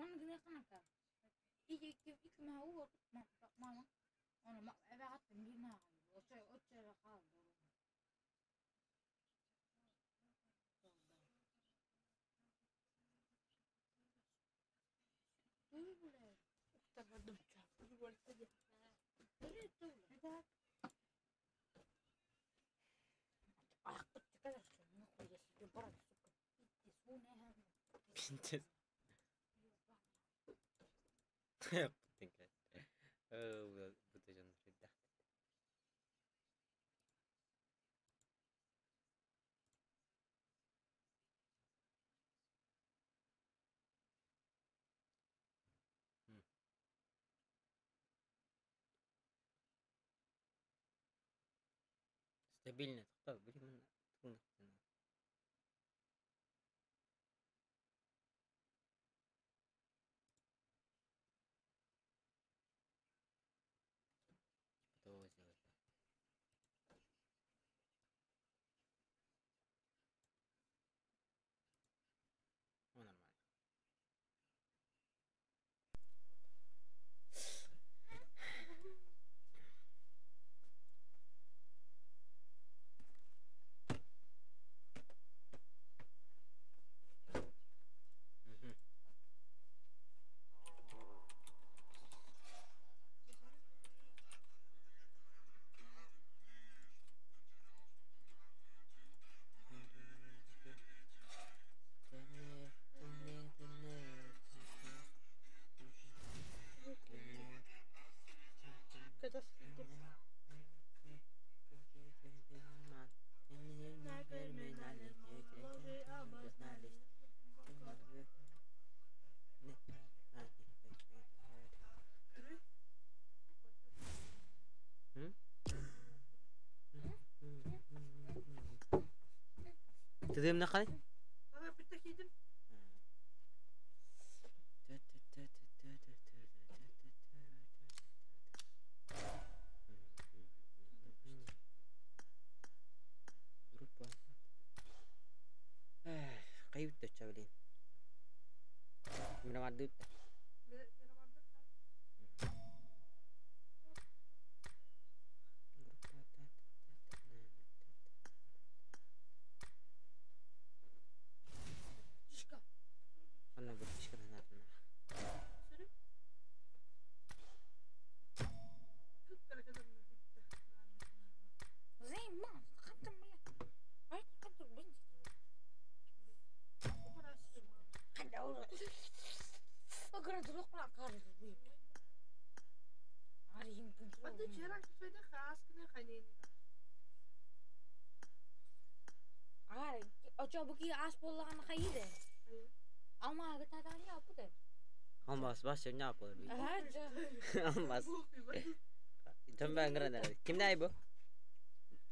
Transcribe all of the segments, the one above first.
Пиздец. Бу дьон сүрдээх. Стабильно тохтоо билим Типа того сделать. О, нормально. Мгм. Тыдымнахай? Хайбыт төччө блин. Мирамардыт. Анна бутишка наверное. Алмаз бас ne yapılır? Алмаз. Tüm ben ngran Kim ne bu?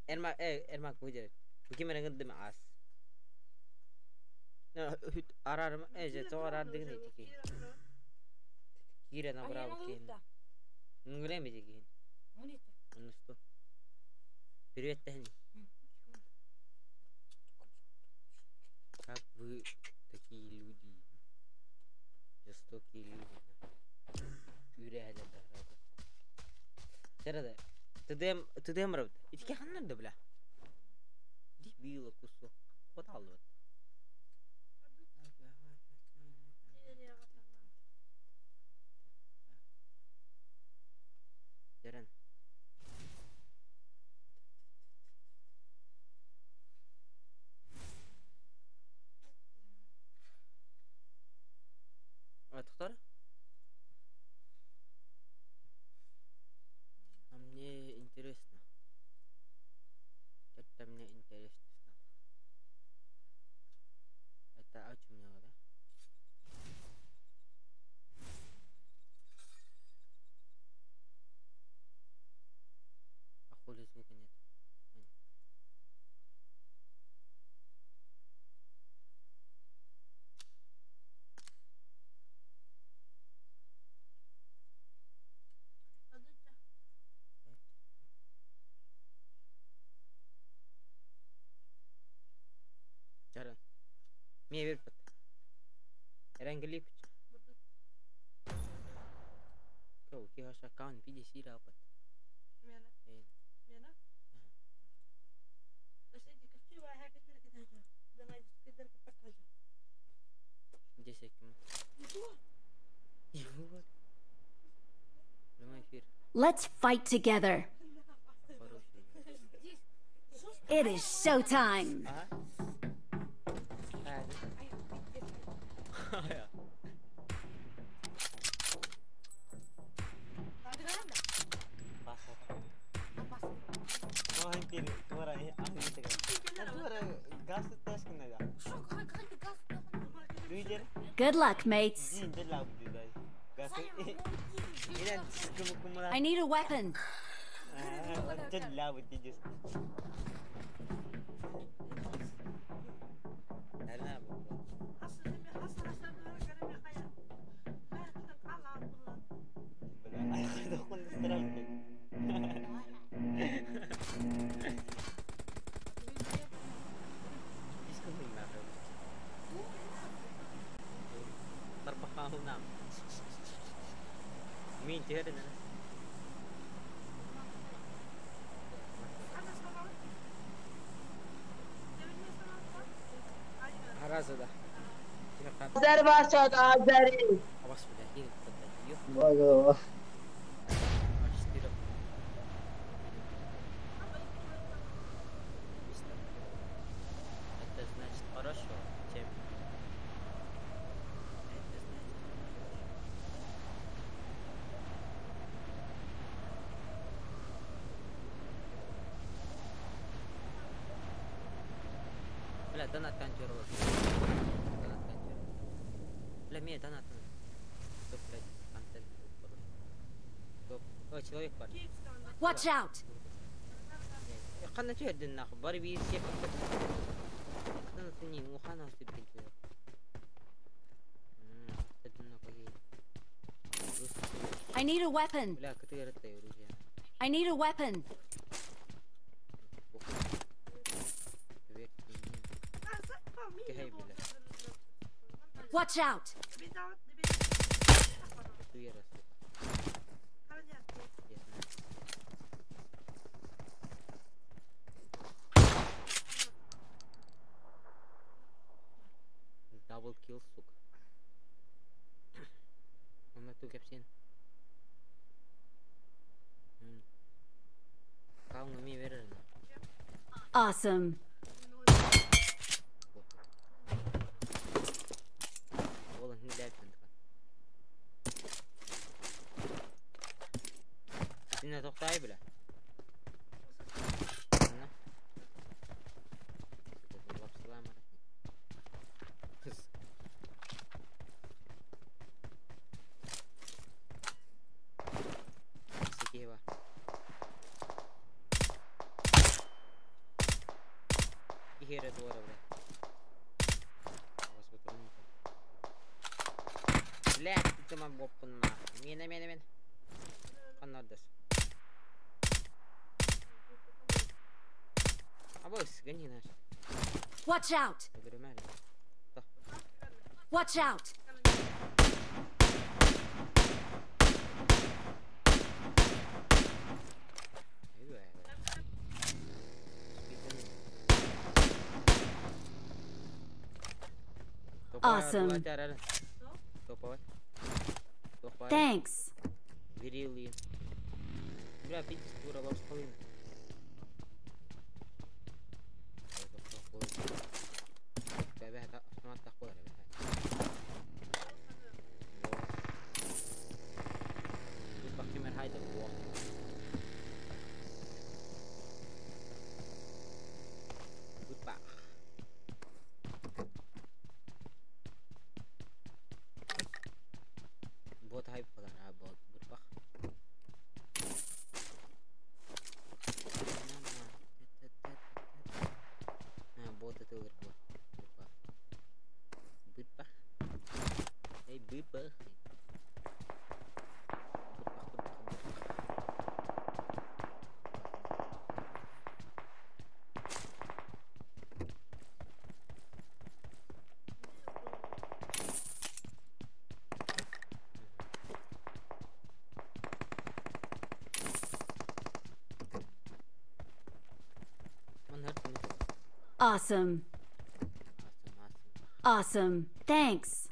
Ermak Ermak bu jer. Bu kim rengi dem as. Ararım ece to arar digni tiki. Kire na bravo kin. Ngre mi kin. Onustu. Привет, Тани. Как вы такие люди? Жестокие люди. Юрия Середа. Тдм тдм рабт. Итки ханна бля. Дебила кусок. Вот алло. Дерен. تختار؟ А мне интересно. Это мне интересно стало. Это очень много, да? А хули звука нет? Чара. Мне верь под. Эрангелипч. Let's fight together. It is showtime. Good luck, mates. I need a weapon. Azeri. Это значит хорошо, чем это значит хорошо. Бля, донат контер. Донат контер. Бля, мне донат. Стоп, блядь, контент был хороший. Стоп. О, человек бар. Watch out! قلنا تهدنا خبري بيسيح I need a weapon. I need a weapon. Watch out! Double kill, сука. Он ту капсин. Awesome. Watch out! Watch out! Awesome. Thanks. Awesome. Awesome. Thanks.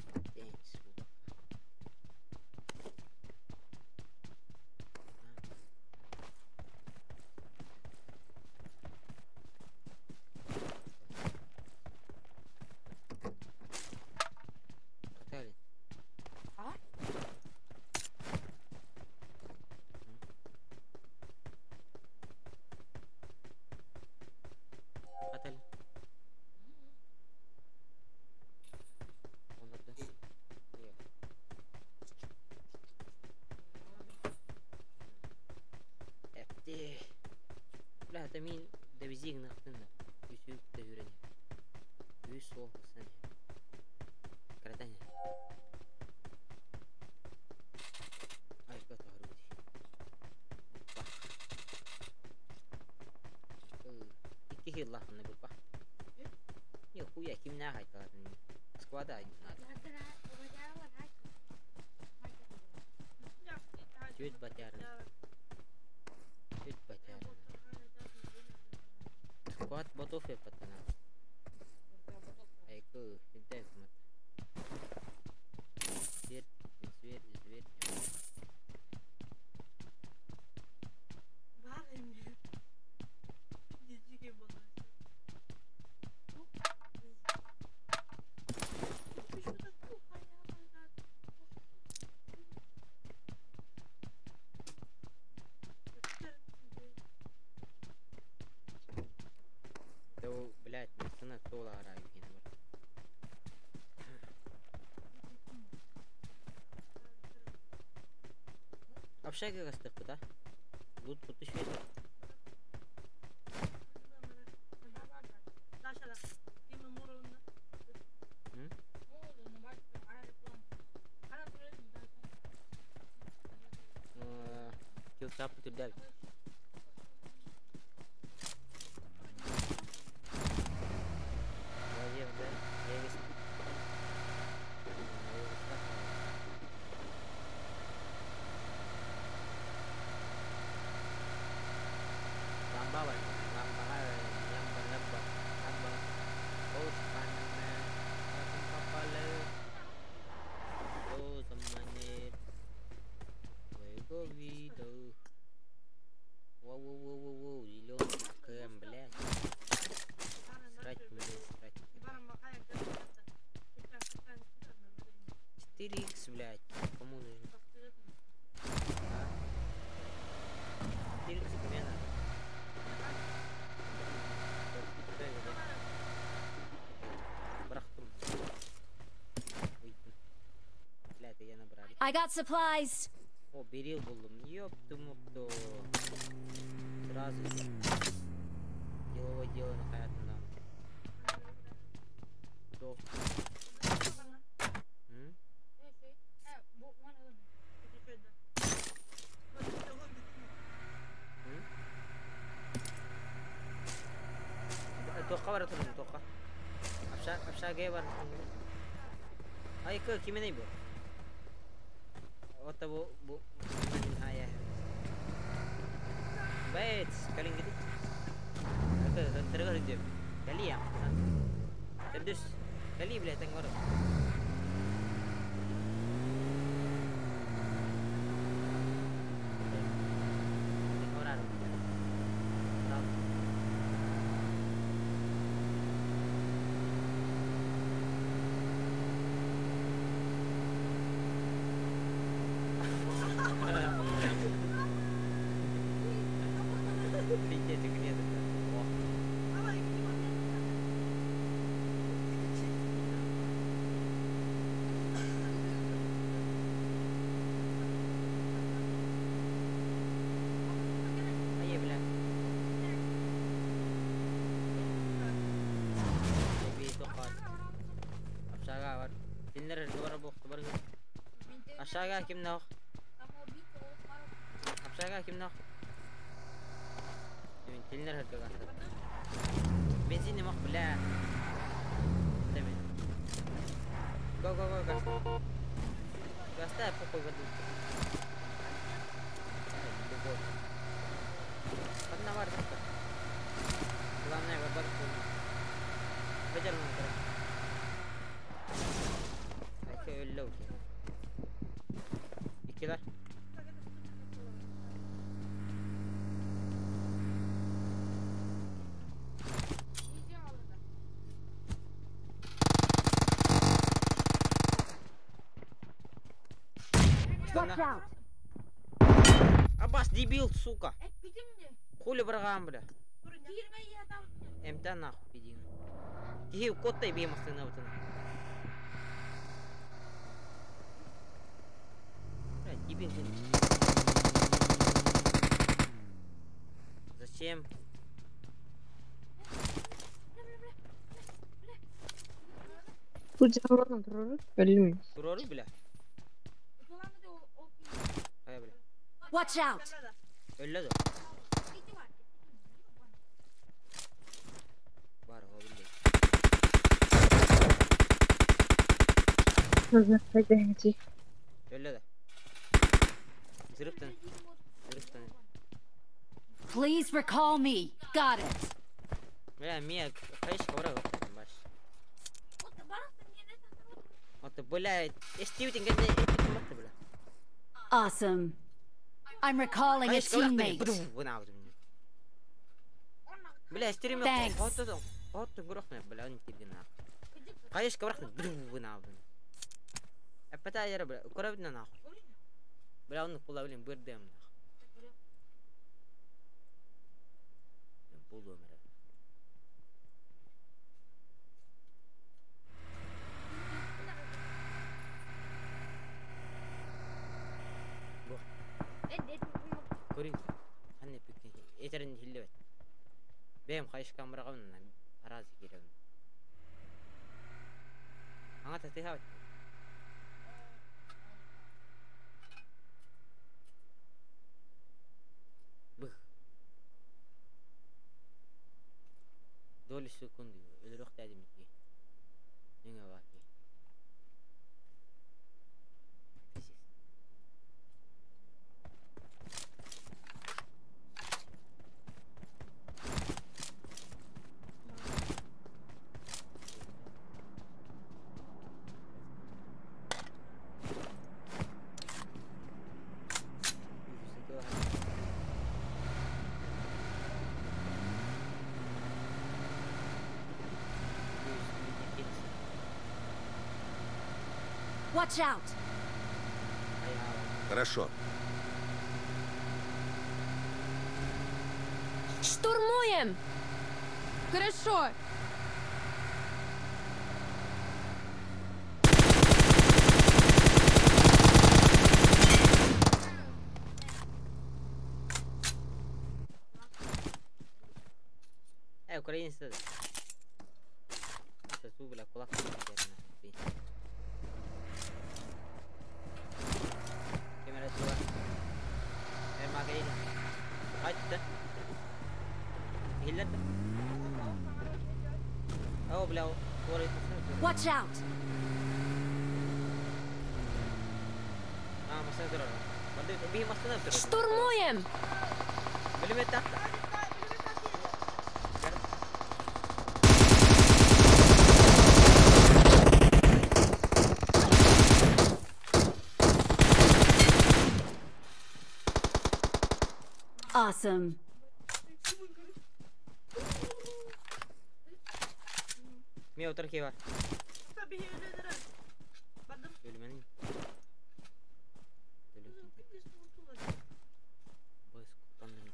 Общага кастык да? Лут путешествие. Блять, кому нужен? А? 4 смена. Блядь, я набрали. I got supplies. О, берил булдум. Ёпту мупту. Сразу деловое дело на хаятында. Кименей бу? Ота бу бу ayah. Baik, kali gitu. Terus dia. Kali ya. Terus kali boleh tengok. Aşağı kim ne? Aşağı kim ne? Telinler hırka Benzinli mak bile. Demin. Go go go gaz. Gazda pokok verdi. Pernah var da. Главное, выбор. Бедер. Иккилер. Watch out! Абас, дебил, сука. Хули брагам, бля. Эмтә нахуй пидин. Кихи коттай бей мастына бутына. Бля, дебил ты. Зачем? Бу жаман турар, билбейм. Турору, бля. Хая, бля. Watch out! Өллө да. Бар, о, бля. Өллө да. Зырыптан. Зырыптан. Please recall me. Got it. Бля, мия, хайш кабра баш. Аты, бля, эстибитин кенде эпитин батты, бля. Awesome. I'm recalling a Хайш кабра teammate. Бля, стриме Thanks. хотто хотто грохне, бля, он тирдин нахуй. Хайш кабра бу Эппета яра, бля, көрөбүнэ нахуй. Бля, оны кула билем бырдым нахуй. Болду өмүрө. Бу. Көрүн. Ханне бүктен. Этерин хиллебет. Бэм хайш камерага аразы кирем. Аңа татыхабат. Бых. Доли секунды. Өлөрөх дәдим ки. Неңе бар ки. Пиздец. Watch out! Хорошо. Штурмуем! Хорошо! Украинцы. Это ту, бля, кулак. Камера сюда. Магазин. Айтты. Хиллерді. О, бля, орай Watch out! А, машина турар. Би машина турар. Штурмуем! Билемет тақта. Awesome. Ми отыр ки бар. Өлүменин. Быз куттанным.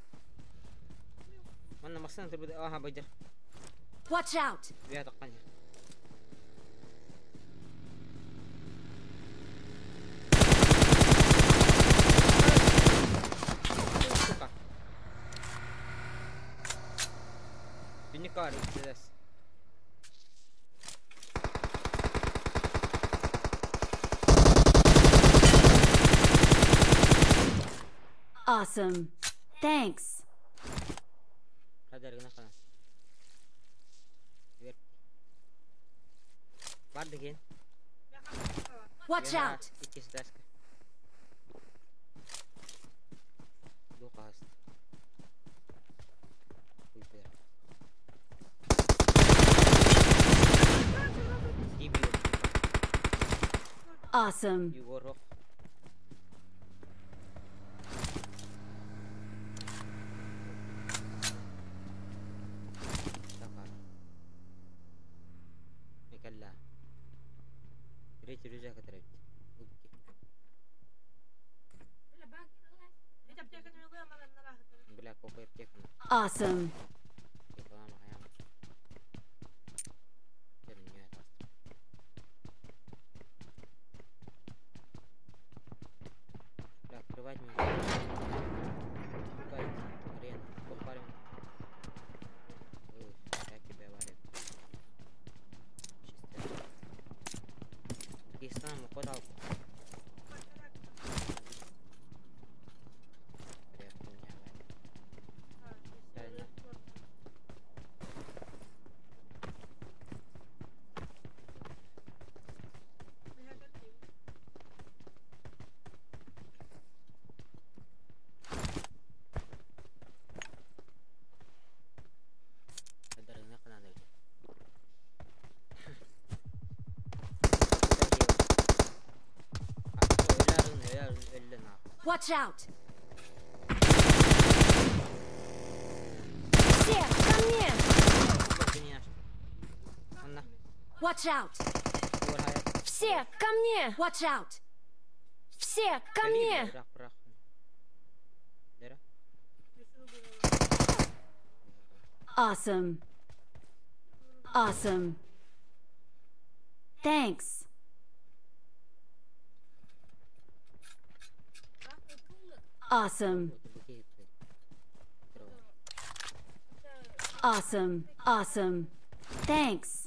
Манна машина турбу. Аха, байжар. Watch out! Бия таққан жер. Сука. Түнник бар, иксидес. Awesome. Thanks. Хадar гына кана. Бер. Бар деген. Watch out! Иккис даска. Ду қаст. Хуй бер. Awesome. Егор. Awesome. Watch out! Все, ко мне! Watch out! Все, ко мне! Watch out! Все, ко мне! Awesome. Awesome. Thanks. Awesome. Awesome. Awesome. Thanks.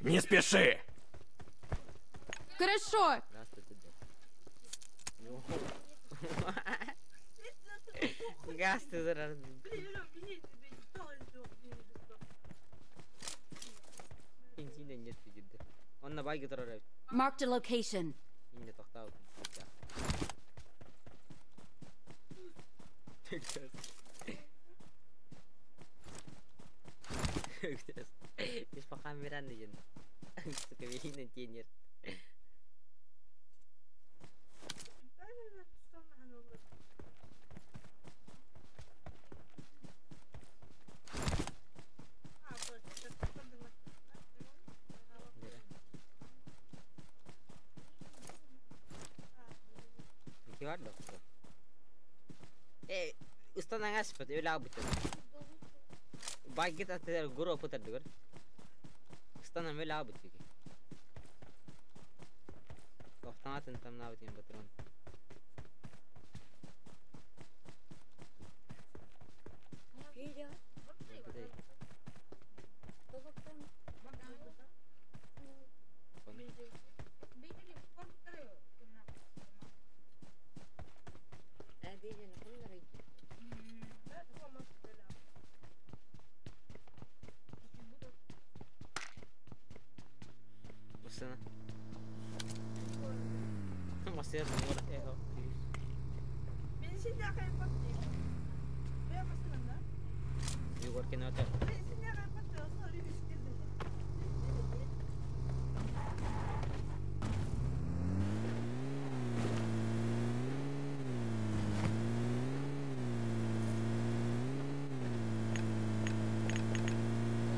Не спеши! Хорошо! Marked a location.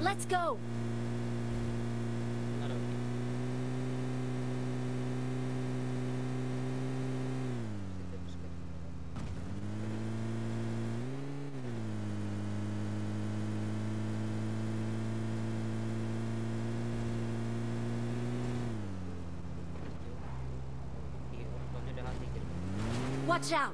Let's go. Watch out!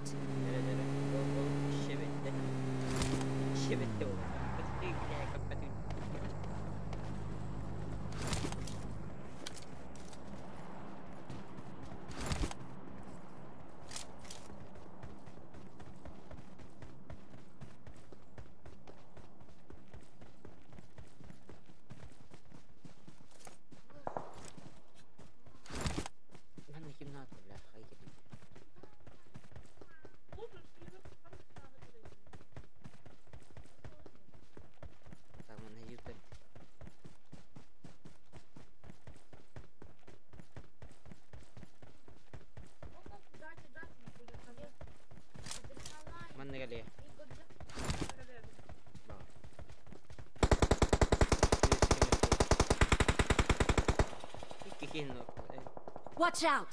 Watch out!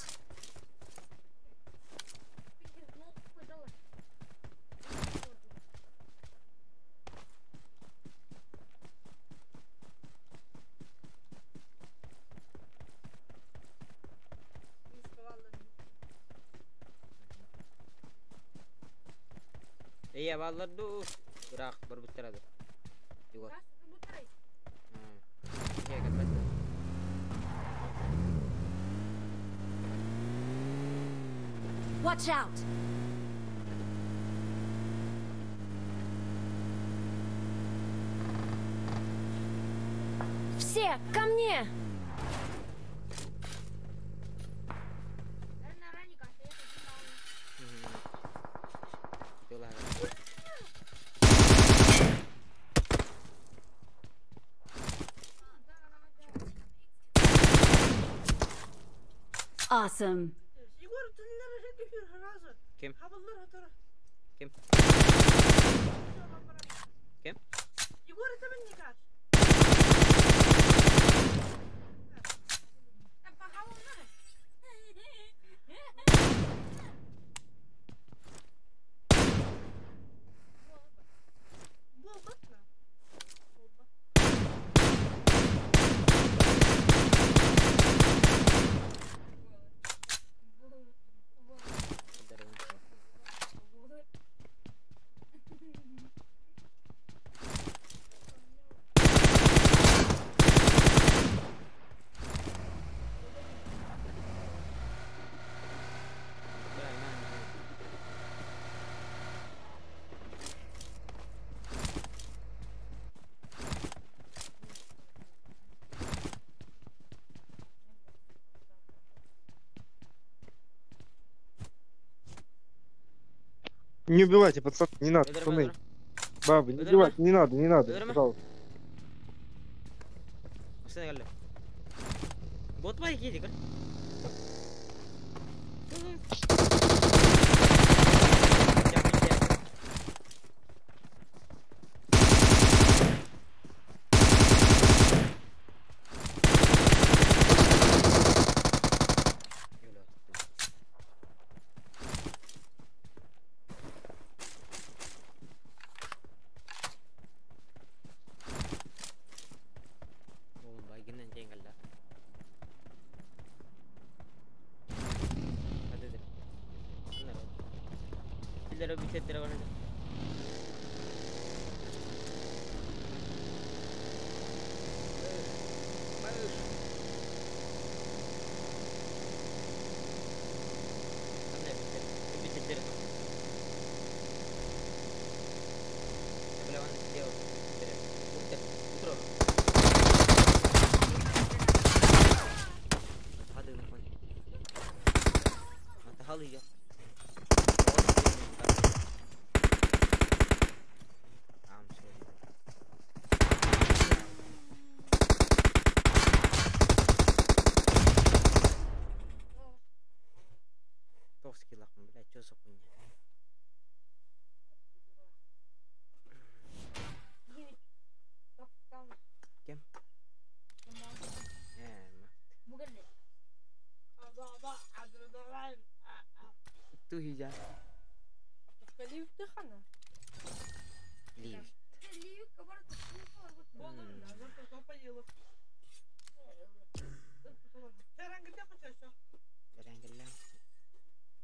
Iya, ballar du. Bırak, berbutara du. Juga. Watch out! Все, ко мне! Awesome. Kim? Kim? Kim? Не убивайте, пацаны, не надо, пацаны. Бабы, не убивайте, не надо, не надо, пожалуйста.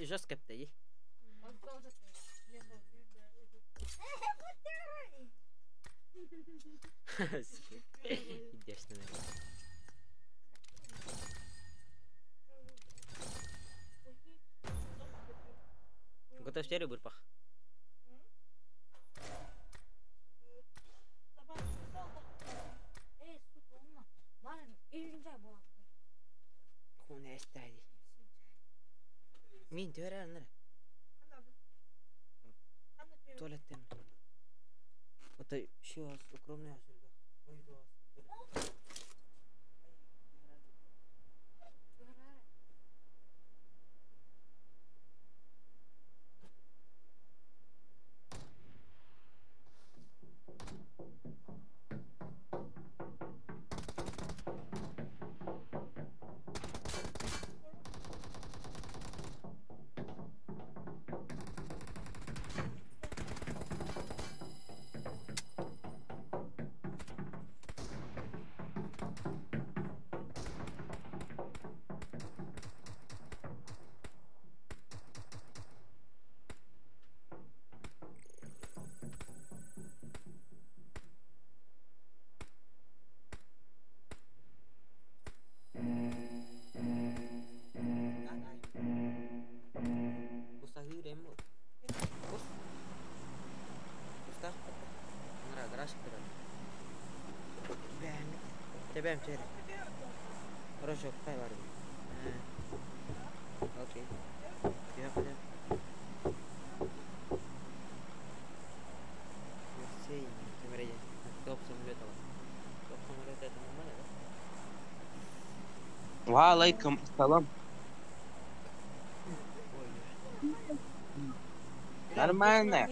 Жестко. Идешь на. Готов серию бурпах? Мин төрәнер. Туалеттен. Ото шо укромный асырга. Тебем чери. Хорошо, кай бар. Окей. Я пойду. Все, камера Топ самолета. Топ самолета это нормально, да? Ва алейкум ассалам. Нормально.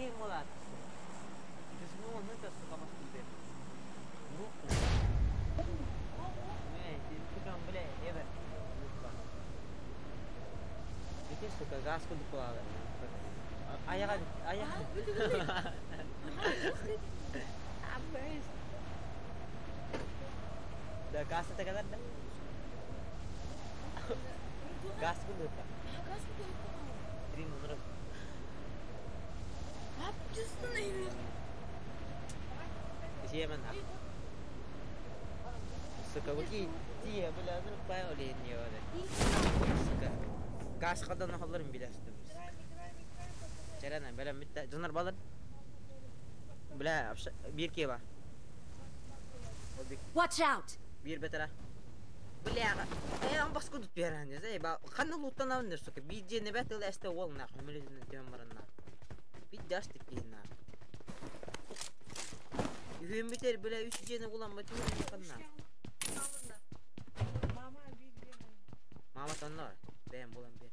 Bir кеба. Watch out! Bir бетера. Бля, э, он баску тут берәнез, эй, ба, каны луттан алын, сука. Би же не бәтел эсте ол нахуй, мөлүзүнөн төм барына. Би дашты кийин на. Үхүм битер, бля, үч жени улан ба түгүн канна. Мама тоннор. Бэм булан бер.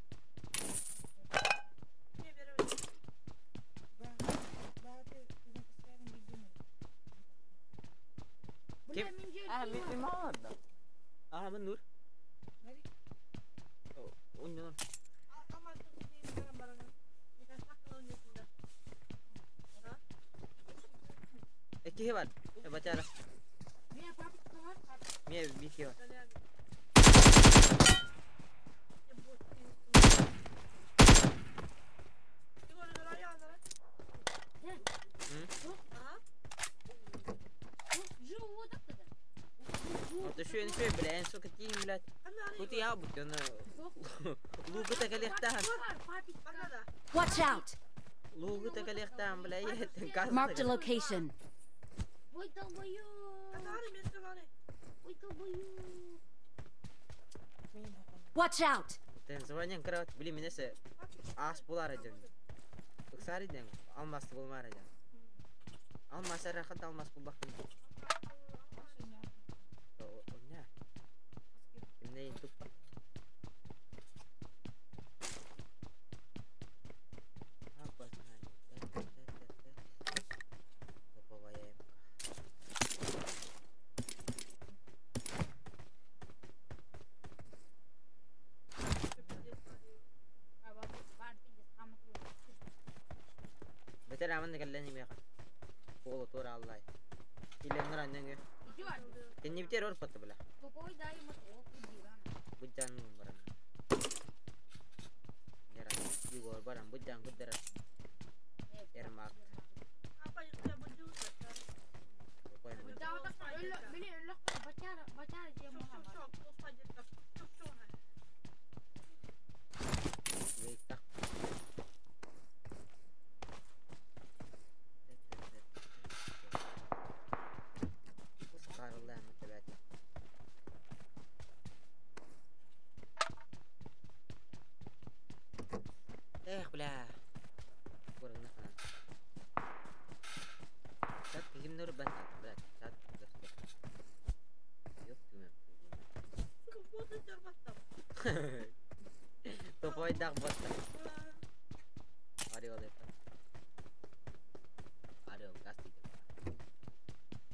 Kim? Ah, mi mi mama da. Ah, ben Nur. Oynuyor. Iki var. E bacara. Mie bir var. Шөй бля, сука, тиим, блядь. Тут я буду, на. Лугу так лехтан. Watch out! Лугу так лехтан, бля, Marked a location. Watch out! Тен звонен кровать, били минесе ас булар эдем. Ыксар иден, алмасты булмар эдем. Алмас рахат алмас булбак. Кимнейин туппа. Бетер аман каллани меха. Поло тура аллай. Или нара неңе. Тенни битер ор патты бла. Буджан баран. Яра. Егор баран быддан быддара. Ермак. Эх, бля. Тупой дах бота. Орел это. Орел, газ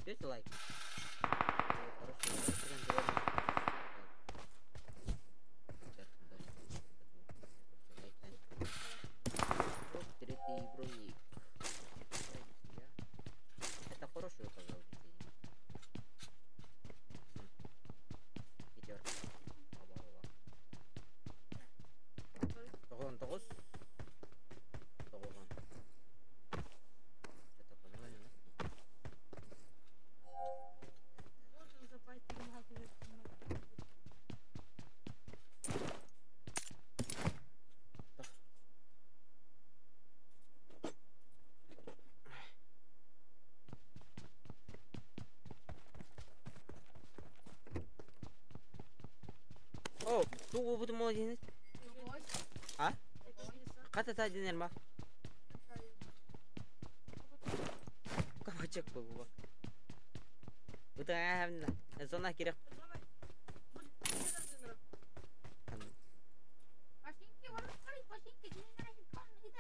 ты. Лайк. Третий броник. Это хороший указал. Пятерка. Тоғыз. Тоғыз. Что такое? О, тугу буду молодец. А? Ката та динер ма? Кабачок бу. Бу зона керек.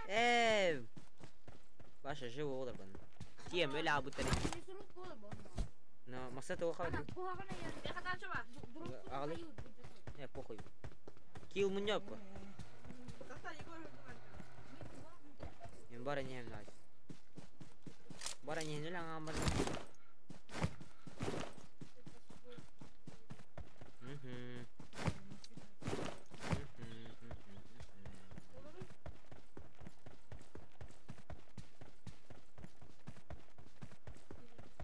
Э, Ваша живо олар бан. Тием эле абутары. Но масата оха. Агалы. Не, похуй. Кил муньоп. Мен бара не эмнас. Бара не нүл аңа бар.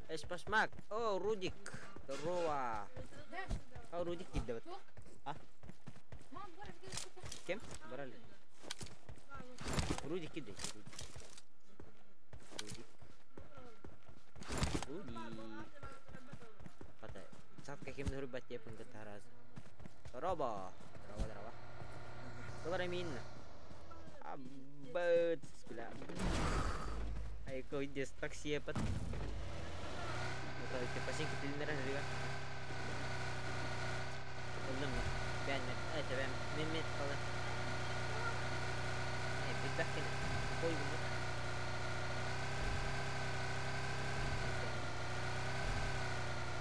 Эшпашмак. О, Рудик. Здорово. А, Рудик кидывает. А? Кем? Брали. Рудик кидай. Рудик. Рудик. Рудик. Сатка кем нурбат епын гытараз. Здорово. Здорово, здорово. Здорово, мин. Абыц, бля. Айко, иди с такси епат. Пасинки тилинер Öldüm mü? Ben mi? Evet ben Mehmet falan. Evet bir dakika. Koy bunu.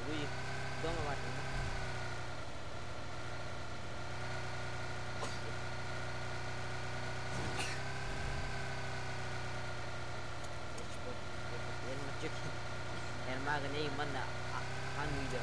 Ruy. Дома var bunda. Ermagın manna hanuydu.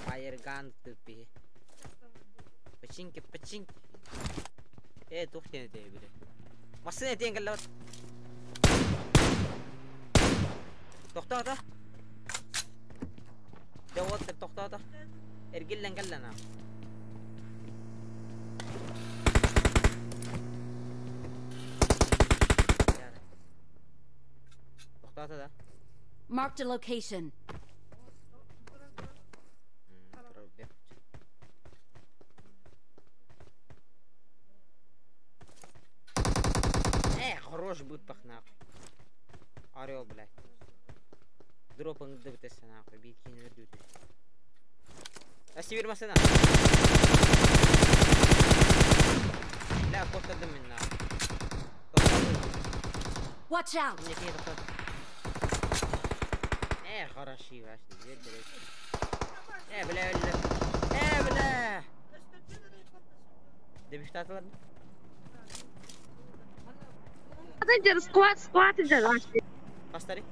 Фаерган тупи. Починки, починки. Тухтен это били. Машина тен калла. Тохтата. Дават тохтата. Эргиллен каллана. Тохтата да. Marked a location. Хорош будет пах нахуй. Орел, блядь. Дропын дыбытасы нахуй. Биткин өрдүтүс. Асибир масына. Бля, коттырдым мен нахуй. Watch out! Хороши, ваши. Бля, бля. Бля. Дебиштатылар. Склад, склад идер. Хастары?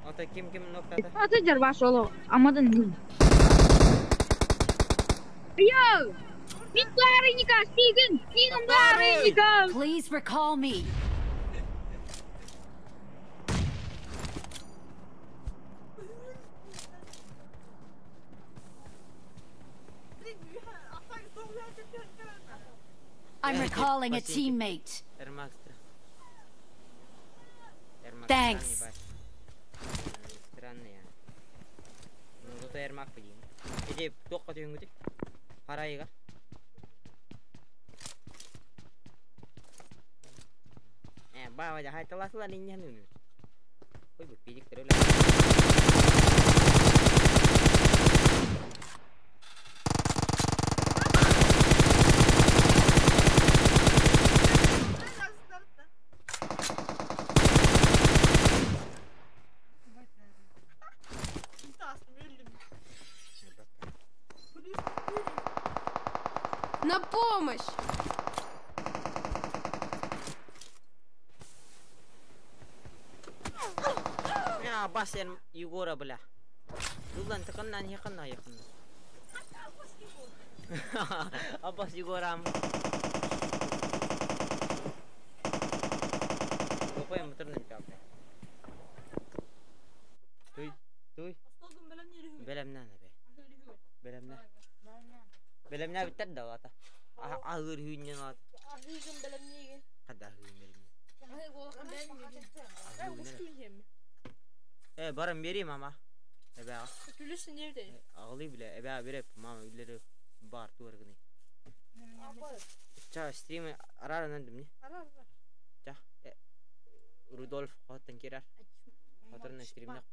Ата ким ким ноктата? Склад идер ваш оло. Амадан не. Йоу! Мин Стиган! Стиган Барыника! Please recall me. I'm recalling a teammate. Thanks. На помощь! Я басен Егора, бля. Юлдан тыкыннан якынна якынна. Аббас Егорам. Топай мытырным чапы. Туй, туй. Белемнән бе. Белемнә. Белемнә биттер да ата. Ахыр hүйнен ат. Када hүйн белемнә. Э, барым берейм ама. Эбә. Ағылый биле, эбә береп, мама үйлери бар туаргыны. Ча стрим арарынан димни. Ча. Рудольф хоттан кирар. Хотырна стримнак.